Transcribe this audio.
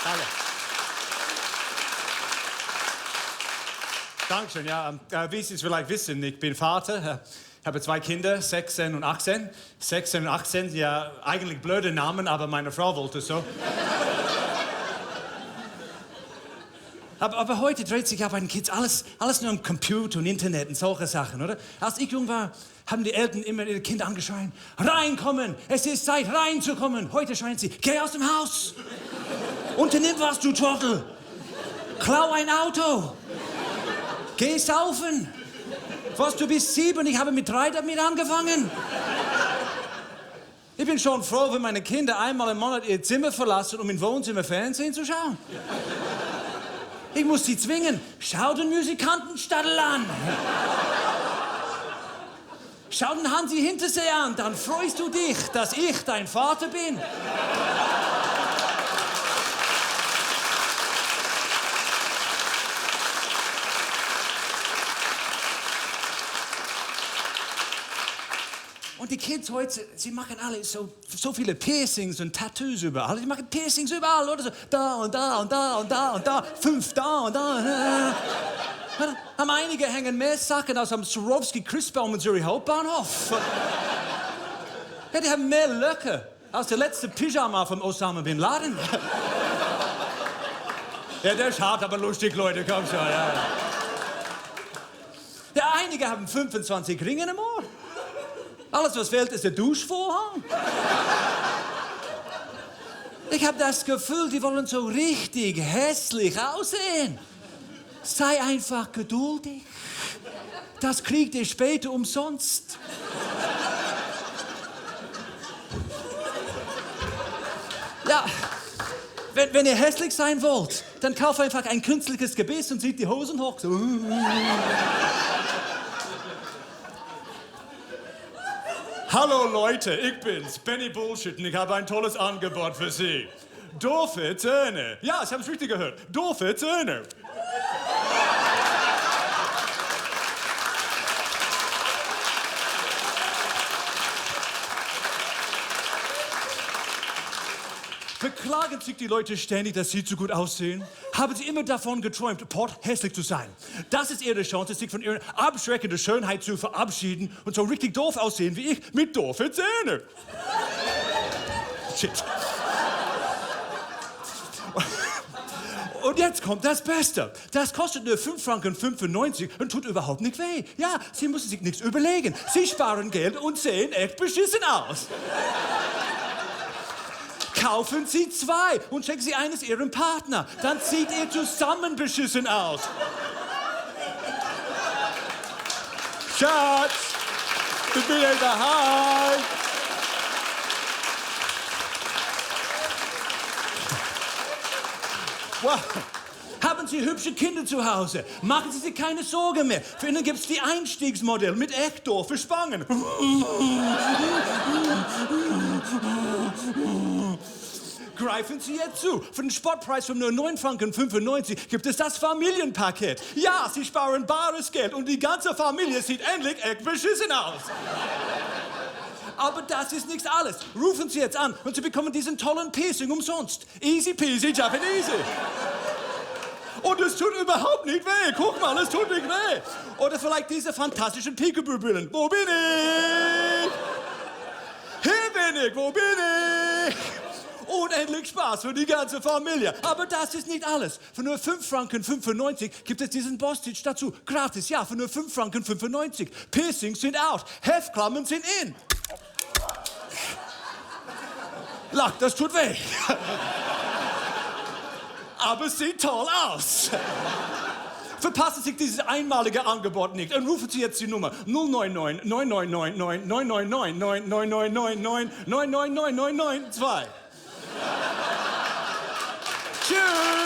Danke. Dankeschön, ja. Wie Sie es vielleicht wissen, ich bin Vater. Ich habe 2 Kinder, 16 und 18. 16 und 18, ja, eigentlich blöde Namen, aber meine Frau wollte so. Aber heute dreht sich ja bei den Kids alles nur um Computer und Internet und solche Sachen, oder? Als ich jung war, haben die Eltern immer ihre Kinder angeschrien, reinkommen, es ist Zeit reinzukommen. Heute schreien sie, geh aus dem Haus, unternimm was, du Trottel, klau ein Auto, geh saufen. Was, du bist 7, ich habe mit 3 damit angefangen. Ich bin schon froh, wenn meine Kinder einmal im Monat ihr Zimmer verlassen, um im Wohnzimmer Fernsehen zu schauen. Ich muss sie zwingen. Schau den Musikantenstadel an. Schau den Hansi Hintersee an, dann freust du dich, dass ich dein Vater bin. Und die Kids heute, sie machen alle so viele Piercings und Tattoos überall. Sie machen Piercings überall, oder so. Da und da und da und da und da. 5 da und da. Haben einige hängen mehr Sachen aus am Swarovski-Christbaum und Zürich Hauptbahnhof. Ja, die haben mehr Löcher als der letzte Pyjama von Osama Bin Laden. Ja, der ist hart, aber lustig, Leute, komm schon. Ja. Ja, einige haben 25 Ringe im Ohr. Alles, was fehlt, ist der Duschvorhang. Ich habe das Gefühl, die wollen so richtig hässlich aussehen. Sei einfach geduldig. Das kriegt ihr später umsonst. Ja, wenn ihr hässlich sein wollt, dann kauft einfach ein künstliches Gebiss und zieht die Hosen hoch. So. Hallo Leute, ich bin's, Benny Bullshit, und ich habe ein tolles Angebot für Sie. Doofe Zähne. Ja, Sie haben es richtig gehört. Doofe Zähne. Beklagen sich die Leute ständig, dass sie zu gut aussehen? Haben sie immer davon geträumt, hässlich zu sein? Das ist ihre Chance, sich von ihrer abschreckenden Schönheit zu verabschieden und so richtig doof aussehen wie ich mit doofe Zähne. Shit. Und jetzt kommt das Beste. Das kostet nur 5,95 Franken und tut überhaupt nicht weh. Ja, Sie müssen sich nichts überlegen. Sie sparen Geld und sehen echt beschissen aus. Kaufen Sie 2 und schenken Sie eines Ihrem Partner. Dann sieht ihr zusammen beschissen aus. Schatz, ich bin wieder daheim. Wow. Haben Sie hübsche Kinder zu Hause? Machen Sie sich keine Sorge mehr. Für Ihnen gibt es die Einstiegsmodelle mit Ektor für Spangen. Greifen Sie jetzt zu. Für den Spottpreis von nur 9,95 Franken gibt es das Familienpaket. Ja, Sie sparen bares Geld und die ganze Familie sieht endlich echt beschissen aus. Aber das ist nicht alles. Rufen Sie jetzt an und Sie bekommen diesen tollen Piercing umsonst. Easy peasy Japanese. Und es tut überhaupt nicht weh. Guck mal, es tut nicht weh. Oder vielleicht diese fantastischen Peekaboo-Brillen. Wo bin ich? Hier bin ich. Wo bin ich? Unendlich Spaß für die ganze Familie. Aber das ist nicht alles. Für nur 5,95 Franken gibt es diesen Boss-Stitch dazu. Gratis, ja, für nur 5,95 Franken. Piercings sind out. Heftklammern sind in. Lach, das tut weh. Aber es sieht toll aus. Verpassen Sie dieses einmalige Angebot nicht und rufen Sie jetzt die Nummer 099 9999 999 999 999 999 2. Tschüss.